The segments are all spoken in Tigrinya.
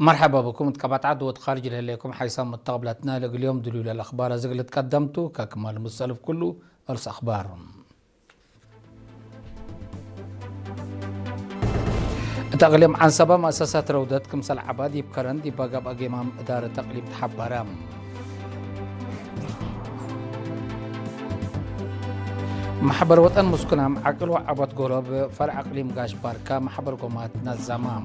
مرحبا بكم، تقبعت عدوة خارج الهليكم حيث متقبلتنا لقليوم دليل الأخبار زقلت قدمتو ككمال مستلف كله ألس أخبار. تقليم عن سبا مؤسسات رودت كمسل عباد يبكرن دي باقب أقيمام إدارة تقليم تحبرم. ማሕበር ወጠን ምስኩናም ዓቅል ወዓቦት ጎሮብ ፈር ኣቅሊም ጋሽ ባርካ ማሕበር ጎማት ናዛማም።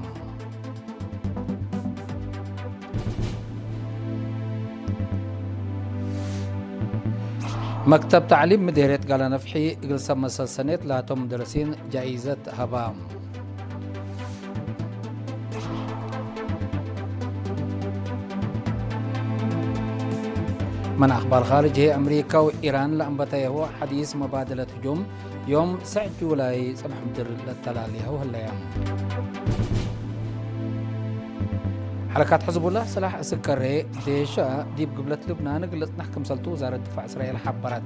መክተብ ታዕሊም ምዴርየት ጋላ ነፍሒ እግል ሰብ መሰል ሰኔት ላቶም ደረሲን ጃኢዘት ሃባ። من أخبار خارج، هي أمريكا وإيران لأنبتيه حديث مبادلة هجوم يوم سبعة جولاي صبح مدر للتلالي هو هليا. حركات حزب الله سلاح عسكري ديشا ديب قبلة لبنان قلت نحكم سلطو وزارة دفاع إسرائيل حبرت.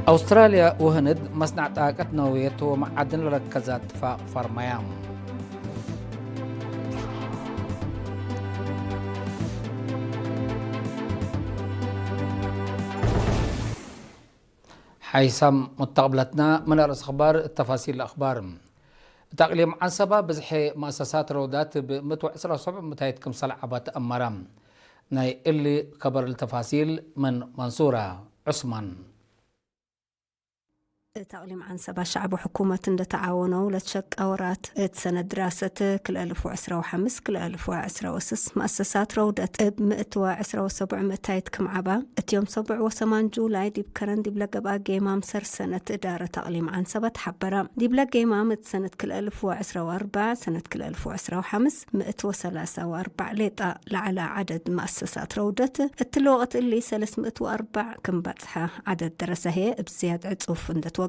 أستراليا وهند مصنع طاقة نووية ومعدن ركزات اتفاق فرميام. حيثم متقبلتنا من رأس أخبار التفاصيل الأخبار. تقليم عن سبب بزح مؤسسات رودات بمتوع عشرة سبع متايت كم سلعة بات أمرا. ناي اللي كبر التفاصيل من منصورة عثمان. እት ኣቕሊም ዓንሰባ ሸዕብ ሕኩመት እንደተዓወነው ለትሸቀ ወራት እት ሰነድ ድራሰት ክልኤ እልፍ ወዕስራ ወሓምስ ክልኤ እልፍ ወዕስራ ወስስ መእሰሳት ረውደት እብ ምእት ወዕስራ ወሰቡዕ ምእታይት ክም ዓባ እት ዮም ሰቡዕ ወሰማን ጁላይ ዲብ ከረን ዲብ ለገብኣ ጌማም ሰር ሰነት እዳረት ኣቕሊም ዓንሰባ ተሓበረ። ዲብ ለጌማም እት ሰነት ክልኤ እልፍ ወዕስራ ወኣርባዕ ሰነት ክልኤ እልፍ ወዕስራ ወሓምስ ምእት ወሰላሳ ወኣርባዕ ሌጣ ለዓላ ዓደድ መእሰሳት ረውደት እትሊ ወቕት እሊ ሰለስ ምእት ወኣርባዕ ክም ባጽሓ ዓደድ ደረሰ ህየ እብ ዝያድ ዕጹፍ እንደትወቀላ፣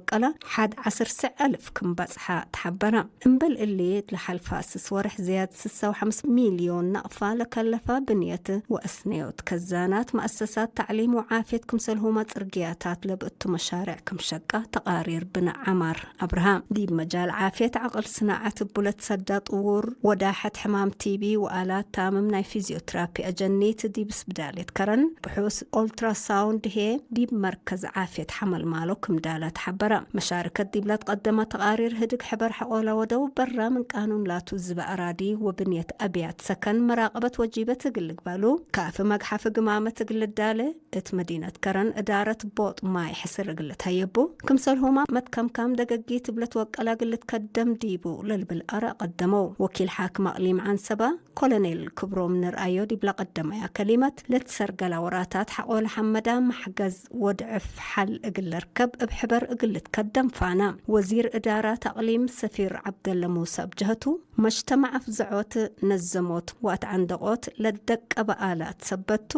ሓድ ዓሰርተ ኣልፍ ክም ባጽሓ ተሓበራ። እምበል እሊ፣ ለሓልፋ ስስ ወርሕ ዝያድ ስሳ ወሓምስ ሚልዮን ናቕፋ ለከለፋ ብንየት ወአስነዮት ከዛናት መአሰሳት ታዕሊም ወዓፍየት ክምሰልሁማ ጽርግያታት ለብእቱ መሻርዕ ክም ሸቃ ተቃሪር ብነ ዓማር ኣብርሃ። ዲብ መጃል ዓፍየት ዓቕል ስናዓት እቡለት ሰዳ ጥውር ወዳሐት ሕማም ቲቢ ወአላት ታምም ናይ ፊዚዮትራፒ አጀኒት ዲብ ስብዳሌት ከረን ብሑስ ኦልትራሳውንድ ህየ ዲብ መርከዝ ዓፍየት ሓመልማሎ ክም ዳላ ተሓበረ። መሻርከት ዲብላ ትቀደመ ተቃሪር ህድግ ሕበር ሐቆላ ወደው በራ ምን ቃኑን ላቱ ዝበ አራዲ ወብንየት አብያት ሰከን መራቀበት ወጂበት እግል ልግባሉ ካፍ መግሓፍ ግማመት እግል ልዳለ እት መዲነት ከረን እዳረት ቦጥ ማይ ሕስር እግል ልትሀየቡ ክምሰልሁማ መትከምካም ደገጊት እብለት ወቀላ እግል ልትከደም ዲቡ ለልብል አራ ቀደመው። ወኪል ሓክም አቅሊም ዓንሰባ ኮሎኔል ክብሮም ንርኣዮ ዲብላ ቀደማያ ከሊመት፣ ለትሰርገላ ወራታት ሓቆለ ሓመዳ ማሕገዝ ወድዕፍ ሓል እግል ለርከብ እብ ሕበር እግል ልትከደም ፋና። ወዚር እዳራት አቅሊም ሰፊር ዓብደለ ሙሳ እብ ጀህቱ፣ መጅተማዕ አፍዘዖት ነዘሞት ወአትዓንደቆት ለደቀበ አላት ሰበቱ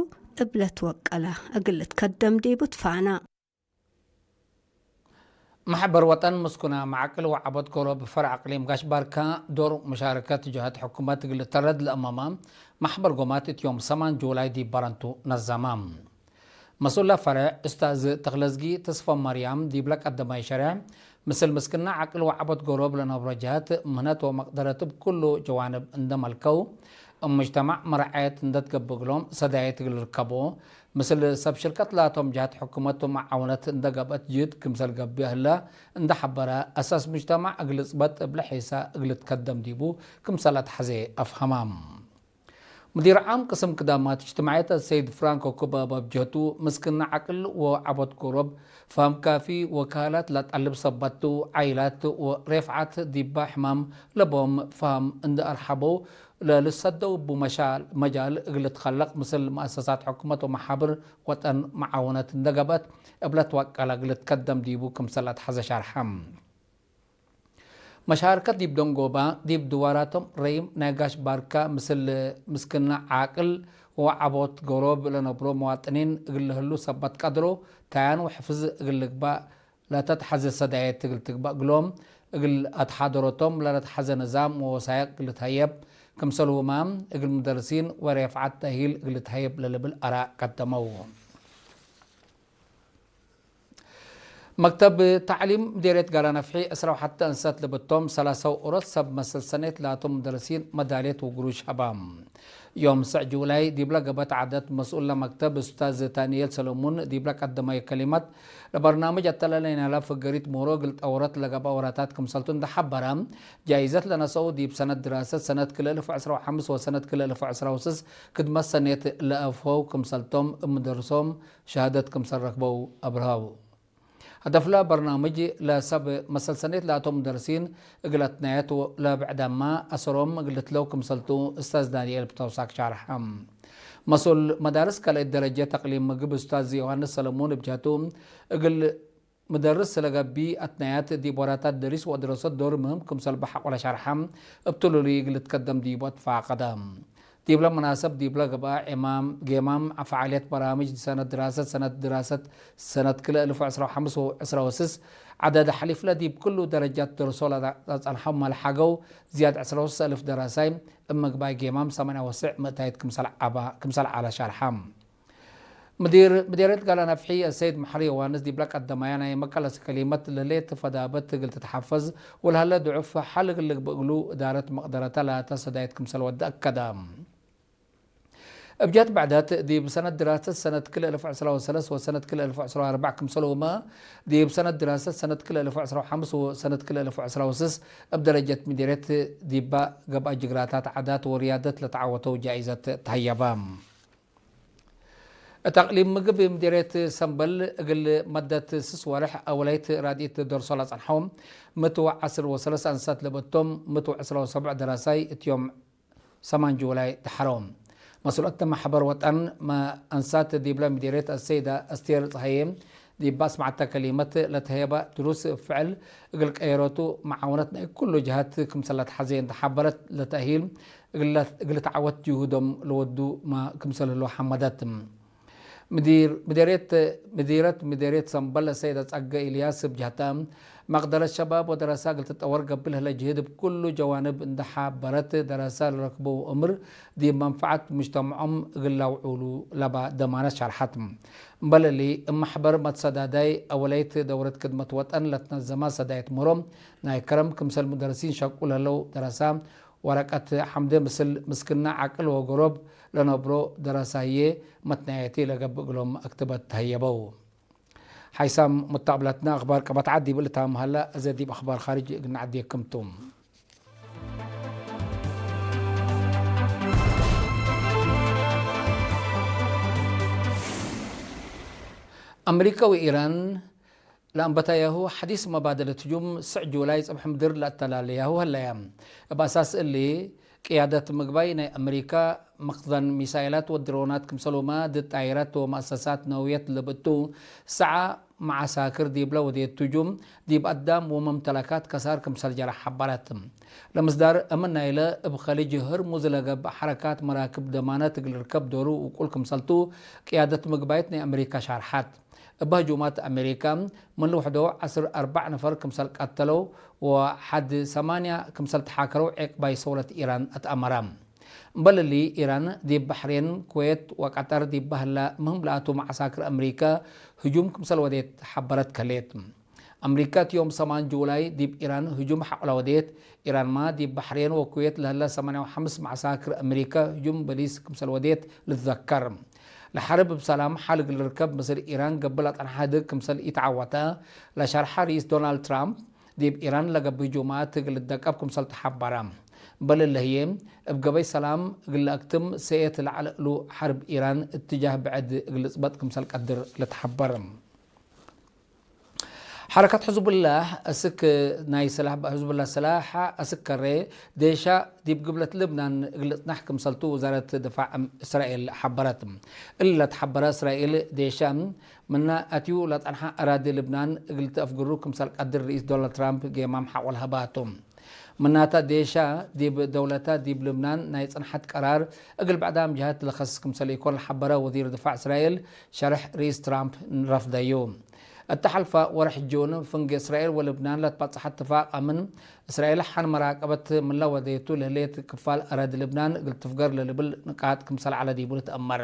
እብ ለትወቀላ እግል ልትከደም ዲቡ ትፋና። ማሕበር ወጠን ምስኩና መዓቅል ወዓቦት ጎሮብ ፈር አቅሊም ጋሽ ባርካ ዶር ሙሻረከት ጀሃት ሕኩመት እግል ተረድ ለአማማ ማሕበር ጎማት እት ዮም ሰማን ጁላይ ዲብ ባረንቱ ነዛማ። መስኡላ ፈርዕ እስታዝ ተክለዝጊ ተስፋ ማርያም ዲብለ ቀደማይ ሸርዕ ምስል ምስክና ዓቅል ወዓቦት ጎሮብ ለነብሮ ጀሃት ምህነት ወመቅደረት እብ ኩሉ ጀዋንብ እንደመልከው እብ ሙጅተማዕ መርዓየት እንደትገብእ እግሎም ሰዳየት እግል ርከቦ ምስል ሰብ ሽርከት ላቶም ጀሃት ሕኩመት መዓውነት እንደ ገብአት ጅህድ ክምሰል ገብእ ህለ እንደ ሐበረ፣ አሳስ ሙጅተማዕ እግል ጽበጥ እብለ ሒሳ እግል ትከደም ዲቡ ክምሰል አትሐዜ አፍሀማም። ሙዲር ዓም ቅስም ክዳማት እጅትማዕየት አሰይድ ፍራንኮ ኩባባ እብ ጀህቱ፣ ምስክና ዓቅል ወዓቦት ጎሮብ፣ ፋም ካፊ ወካላት ለጠልብ ሰበት ቱ፣ ዓይላት ወሬፍዓት ዲባ ሕማም ለቦም ፋም እንደ አርሐበው፣ ለልሰደው እቡ መሻል መጃል እግል ልትኸለቅ ምስል መአሰሳት ሕኩመት ወመሓብር ወጠን መዓውነት እንደ ገብአት እብለት ወቀለ እግል ልትከደም ዲቡ ክምሰል አትሐዘ ሻርሐ። መሻርከት ዲብ ደንጎባ ዲብ ድዋራቶም ረይም ናይ ጋሽ ባርካ ምስል ምስክና ዓቅል ወዓቦት ጎሮብ ለነብሮ መዋጥኒን እግል ለህሉ ሰበት ቀድሮ ታያን ወሕፍዝ እግል ልግባእ ለተትሐዘ ሰዳየት እግል ትግባእ እግሎም፣ እግል አትሓደሮቶም ለለትሐዘ ንዛም ወወሳይቅ እግል ልትሀየብ፣ ክምሰልሁማ እግል ሙደርሲን ወሬፍዓት ተእሂል እግል ልትሀየብ ለልብል አራእ ቀደመው። መክተብ ታዕሊም ምዴርየት ጋላ ነፍሒ ዕስራ ወሓደ ኣንሳት ለበቶም ሰላሳ ኦሮት ሰብ መሰል ሰኔት ላቶም ደረሲን መዳልየት ወግሩሽ ሃባ። ዮም ስዕ ጁላይ ዲብላ ገበት ዓደት መስኡል ለመክተብ ኡስታዝ ታንኤል ሰለሙን ዲብላ ቀደማይ ከሊማት ለበርናምጅ ኣተላለይና ላ ፍገሪት ሞሮ ግልጠ ወረት ለገባ ወራታት ክምሰልቱ እንደሓበረ ጃይዘት ለነሰኡ ዲብ ሰነት ድራሰት ሰነት ክልተ እልፍ ዕስራ ወሓምስ ወሰነት ክልተ እልፍ ዕስራ ወስስ ክድመት ሰኔት ለአፍሆው ክምሰልቶም እምደርሶም ሸሃደት ክምሰል ረክበው ኣብርሃው። هدف لا برنامج لسب مسلسلات لاتو مدرسين እግል ኣትናየት ለብዕዳማ ኣሰሮም እግል ልትለው ክምሰልቱ ኡስታዝ ዳንኤል ብተውሳክ ሻርሐ። መስኡል መዳርስ ካልኣይ ደረጀ ተቅሊም ምግብ ኡስታዝ ዮሃንስ ሰለሞን እብ ጀህቱ እግል ምደርስ ስለገቢ ኣትናያት ዲብ ወራታት ደሪስ ወድረሰት ዶር ምህም ክምሰል ብሓቆ ለሻርሐ እብ ትሉሉይ እግል ልትከደም ዲቡ ኣትፋቀደ። ዲብለ መናሰብ ዲብለ ገብአ ዒማም ጌማም ፈዓልየት በራምጅ ሰነት ድራሰት ሰነት ድራሰት ሰነት ክልተ እልፍ ዕስራ ወሓምስ ወዕስራ ወስስ ዓደደ ሐሊፍለ ዲብ ክሉ ደረጃት ደርሶ ለጸንሐው መልሓገው ዝያድ ዕስራ ወስስ እልፍ ደራሳይ እብ ምግባይ ጌማም ሰማንያ ወስዕ ምእታይት ክምሰል ዓባ ክምሰል ዓለ ሻርሓ። ምዲር ምዲረት ጋላ ነፍሒ ኣሰይድ መሕሪ ዮዋንስ ዲብላ ቀደማያ ናይ መቀለሲ ከሊመት ለሌት ፈዳበት እግል ትትሓፈዝ ወልሃለ ድዑፍ ሓል እግል ብእግሉ እዳረት መቅደረታ ላተ ሰዳይት ክምሰል ወደ ኣከዳ። እብ ጀት ብዕደት ዲብ ሰነት ድራሰት ሰነት ክልተ እልፍ ዕስራ ወሰለስ ወሰነት ክልተ እልፍ ዕስራ ወኣርባዕ ክምሰልሁመ ዲብ ሰነት ድራሰት ሰነት ክልተ እልፍ ዕስራ ወሓምስ ወሰነት ክልተ እልፍ ዕስራ ወስስ እብ ደረጀት ምዲረት ዲባ ገብኣ ጅግራታት ዓዳት ወርያደት ለተዓወተው ጃኢዘት ተሀየባ። እት ኣቅሊም ምግብ ምዲሬት ሰምበል እግል መደት ስስ ወርሕ ኣወላይት ራድኢት ደርሶ ላጸንሖ ምት ወዓስር ወሰለስ ኣንሳት ለበቶም ምት ወዕስራ ወሰብዕ ደራሳይ እትዮም ሰማን ጁላይ ተሓሮ። መስኡለት ማሕበር ወጠን ኣንሳት ዲብላ ምዲሬት ኣሰይዳ ኣስቴር ጸሃየ ዲባ ኣስማዕታ ከሊመት ለተሄባ ድሩስ ፍዕል እግል ቀየረቱ መዓውነት ናይ ኩሉ ጅሃት ክምሰል ለትሓዘየ እንተሓበረት ለተእሂል እግል ተዓወት ጅሁዶም ለወዱ ክምሰል ህሎ ሓመደት። ምዲረት ምዲረት ሰምበል ሰይደ ጸገ ኢልያስ እብ ጀህታ መቅደረት ሸባብ ወደረሳ እግል ትጠወር ገብእ ለህለ ጅህድ እብ ኩሉ ጀዋንብ እንደሓበረት ደረሳ ለረክበው እምር ዲብ መንፈዓት ሙጅተምዖም እግል ለውዑሉ ለባ ደማነት ሸርሐት። እምበል እሊ እብ ማሕበር መትሰዳዳይ ኣወላይት ደውረት ክድመት ወጠን ለትነዘማ ሰዳይት ምህሮ ናይ ከረም ክምሰል ሙደርሲን ሸቁ ለህለው ደረሳ ወረቀት ሓምደ ምስል ምስክና ዓቅል ወገሮብ ለነብሮ ደረሳዬ መትናየቲ ለገብእ እግሎም ኣክትበት ተሀየበው። ሓይሳም ሙታቅብላትና ኣኽባር ቀበት ዓዲ ይብል እታ መሃላ እዘ ዲብ ኣኽባር ኻርጅ እግና ዓዲ የክምቱ። ኣመሪካ ወኢራን ለኣንበታያሁ ሐዲስ መባደለት ህጁም ስዕ ጁላይ ጽብሕ ምድር ለኣተላለያሁ ሀለያ። እብ ኣሳስ እሊ ቅያደት ምግባይ ናይ ኣመሪካ መኽዘን ሚሳይላት ወድሮናት ክምሰሉማ ድጣይራት ወመእሰሳት ነውየት ለብእቱ ሰዓ መዓሳክር ዲብለ ወዴት ህጁም ዲብ ኣዳም ወመምተለካት ከሳር ክምሰል ጀራ ሓበረት። ለምስዳር እምን ናይለ እብ ኸሊጅ ህርሙዝ ለገብእ ሐረካት መራክብ ደማነት እግል ርከብ ዶሩ ውቁል ክምሰልቱ ቅያደት ምግባይት ናይ ኣመሪካ ሻርሓት። እብ ህጁማት ኣሜሪካ ምን ልውሕዶ ዐስር ኣርባዕ ነፈር ክምሰል ቀተለው ወሓድ ሰማንያ ክምሰል ተሓከረው ዔቅባይ ሰውረት ኢራን ኣትኣመራ። እምበል እሊ ኢራን ዲብ ባሕሬን፣ ኩዌት ወቀጠር ዲብ ባህላ ምህም ለኣቱ መዓሳክር ኣሜሪካ ህጁም ክምሰል ወዴት ሓበረት ከሌት። ኣመሪካ እቲ ዮም ሰማን ጁላይ ዲብ ኢራን ህጁም ሓቁላ ወዴት። ኢራንማ ዲብ ባሕሬን ወኩዌት ለህለ ሰማንያ ወሓምስ መዓሳክር ኣመሪካ ህጁም በሊስ ክምሰል ወዴት ልትዘከር። ለሐርብ እብ ሰላም ሓል እግል ልርከብ ምስል ኢራን ገብእ ለጸንሐ ህድግ ክምሰል ኢተዓወተ ለሸርሐ ርኢስ ዶናልድ ትራምፕ፣ ዲብ ኢራን ለገብእ ህጁማት እግል ልደቀብ ክምሰል ተሓበረ። እምበል እለ ህዬ፣ እብ ገበይ ሰላም እግል ለአክትም ሰኤት ለዐለ እሉ ሐርብ ኢራን እትጃህ ብዕድ እግል ልጽበጥ ክምሰል ቀድር ለተሐበር። ሐረከት ሕዝቡላህ አስክ ናይ ሰላሕ፣ ሕዝቡላህ ሰላሕ አስክ ከሬ ዴሻ ዲብ ግብለት ልብናን እግል ልጽናሕ ክምሰልቱ ወዛረት ድፋዕ እስራኤል ሐበረት። እሊ ለትሐበረ እስራኤል ዴሻ ምና ኣትዩ ለጸንሐ ኣራዲ ልብናን እግል ተአፍግሩ ክምሰል ቀድር ርኢስ ዶናልድ ትራምፕ ጌማም ሐቆል ሀባቱ። ምናታ ዴሻ ዲብ ደውለታ ዲብ ልብናን ናይ ጽንሐት ቀራር እግል ብዕዳም ጀሃት ለኸስስ ክምሰል ኢኮን ለሐበረ ወዚር ድፋዕ እስራኤል ሸርሕ ርኢስ ትራምፕ ረፍደዩ። እተ ሐልፈ ወርሕ ጁን ፍንጌ እስራኤል ወልብናን ለትባጽሐ እትፋቅ ኣምን እስራኤል ሐን መራቀበት ምን ለወደየቱ ለህሌት ክፋል ኣራዲ ልብናን እግል ትፍገር ለልብል ንቃጥ ክምሰል ዐለ ዲቡ ልትአመር።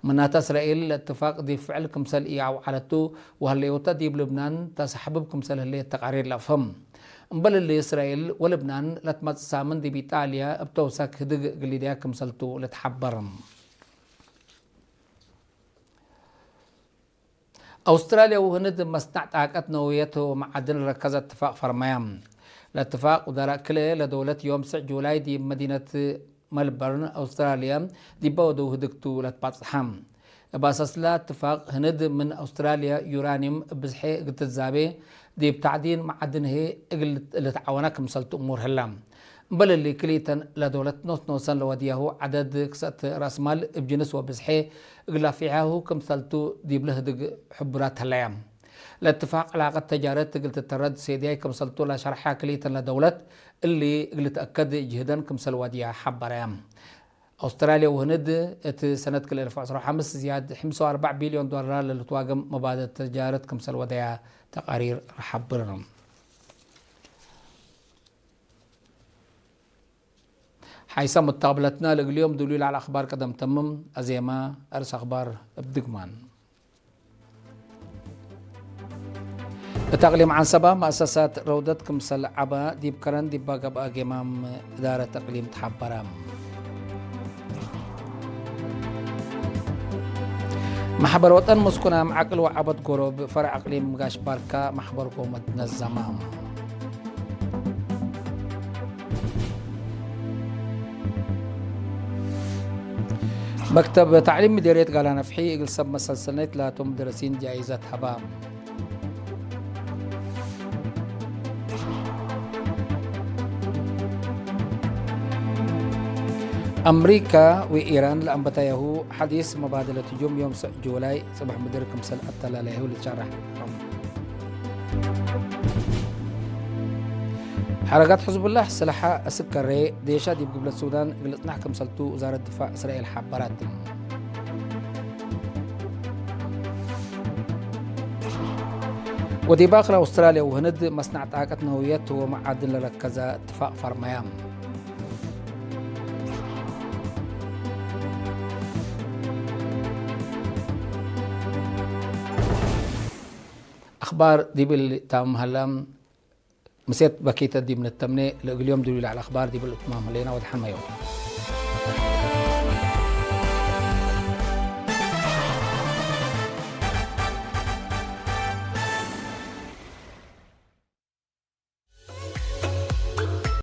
ምናተ እስራኤል ለእትፋቅ ዲብ ፍዕል ክምሰል ኢአውዓለቱ ወህለዮተ ዲብ ልብናን ተሳሕብብ ክምሰል ህለየት ተቃሪር ለአፍህም። እምበልሊ እስራኤል ወልብናን ለትመጽእ ሳምን ዲብ ኢጣልያ እብ ተውሳክ ህድግ እግል ሊድያ ክምሰልቱ ልትሓበር። አውስትራልያ ወህንድ መስናዕ ጣቀት ነውየት ወመዓድን ለረከዘ እትፋቅ ፈርመያ። ለእትፋቅ ውደራእ ክልኤ ለደውለት ዮም ስዕ ጁላይ ዲብ መዲነት መልበርን አውስትራልያ ዲበ ወደው ህድግቱ ለትባጽሓ። እብ አሳስላ እትፋቅ ህንድ ምን አውስትራልያ ዩራኒየም ብዝሐ እግል ትዛቤ ዲብ ታዕዲን መዓድን ህዬ እግል ልትዓወና ክምሰልቱ እሙር ህላ። እምበልሊ ክልኢተን ለደውለት ኖስ ኖሰን ለወድያሁ ዐደድ ክሰእት ረእስማል እብ ጅንስ ወብዝሐ እግል አፊዕያሁ ክምሰልቱ ዲብለ ህድግ ሕቡራት ህለያ። ለእትፋቅ ዕላቀት ተጃረት እግል ትተረድ ሴድያይ ክምሰልቱ ለሸርሐ ክልኢተን ለደውለት እሊ እግል ልትአከድ ጅህደን ክምሰል ወድያ ሐበረያ። አውስትራልያ ወህንድ እት ሰነት ክልኤ አልፍ ወዐስራ ወሐምስ ዝያድ ሐምሳ ወአርባዕ ቢልዮን ዶላር ለልትዋገም መባደት ተጃረት ክምሰል ወደያ ተቃሪር ሐብር። ሓይሳ ሙታብለትና ለእግልዮም ድሉይ ለዓል አኽባር ቀደም ተምም። አዜማ፣ አርስ አኽባር እብ ድግማን። እት አቅሊም ዐንሰባ መአሰሳት ረውደት ክምሰል ዐባ ዲብ ከረን ዲባ ገብአ ጌማም እዳረት አቅሊም ተሓበረ። ማሕበር ወጠን ምስኩናም ዓቅል ወዓበት ጎሮብ ፈርዕ አቅሊም ጋሽ ባርካ ማሕበር ጎመት ነዘማ። መክተብ ታዕሊም ምዴርየት ጋላ ነፍሒ እግል ሰብ መሰል ሰነይት ላቶም ደረሲን ጃይዘት ሀባ። አምሪካ ወኢራን ለአንበታያሁ ሐዲስ መባደለት ህጁም ዮም ስዕ ጁላይ ጽባሕ ምድር ክምሰል አተላላያሁ ልትሸራሕ። ሐረካት ሕዝቡላህ ስላሓ አስከሬ ዴሻ ዲብ ግብለት ሱዳን እግል ልጽናሕ ክምሰልቱ ውዛረት ድፋዕ እስራኤል ሓበራት። ወዲብ አክል አውስትራልያ ወህንድ መስናዕ ጣቀት ነውየት ወመዓድን ለረከዘ እትፋቅ ፈርመያ። አኽባር ዲብል ታም ሀላም ምሴት በኪተ ዲብ ንተምኔ ለእግልዮም ድሉ ለዐል አኽባር ዲብል እትማም ህሌና ወድሓን ማዮም።